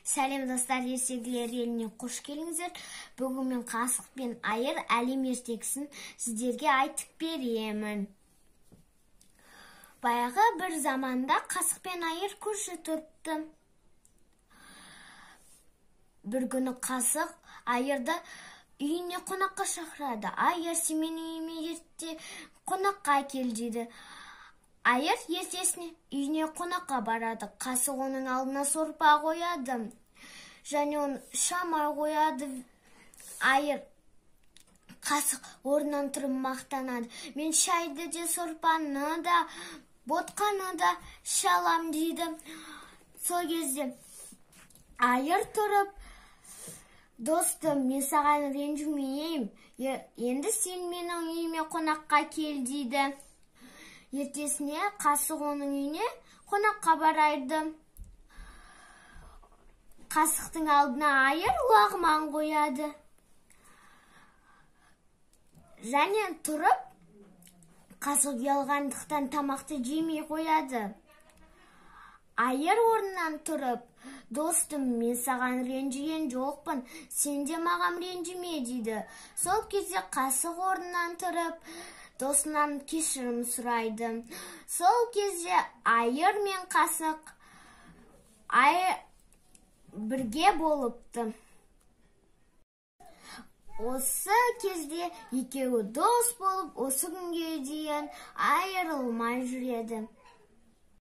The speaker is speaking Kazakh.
Сәлем, достар! Ертегілер еліне қош келдіңіздер! Бүгін мен «Қасық пен айыр» әлем ертегісін сіздерге айтып беремін. Баяғы бір заманда қасық пен айыр көрші тұрыпты. Бір күні қасық айырды үйіне қонаққа шақырады. «Айыр, сен менің үйіме ерте қонаққа кел», – дейді. Айыр ертесіне үйіне қонаққа барады. Қасық оның алдына сорпа қояды және оны шамай қояды. Айыр қасық орнынан тұрып мақтанады: «Мен шайды де, сорпаны да, ботқаны да іше алам», – дейді. Сол кезде айыр тұрып: «Достым, мен саған ренжімеймін, енді сен менің үйіме қонаққа кел», – дейді. Ертесіне қасық оның үйіне қонаққа барайды. Қасықтың алдына айыр лағман қояды және тұрып қасық ұялғандықтан тамақты жемей қояды. Айыр орнынан тұрып: «Достым, мен саған ренжіген жоқпын, сен де маған ренжіме», – дейді. Сол кезде қасық орнынан тұрып, досынан кешірім сұрайды. Сол кезде айыр мен қасық бірге болыпты. Осы кезде екеуі дос болып, осы күнге дейін айырылмай жүреді.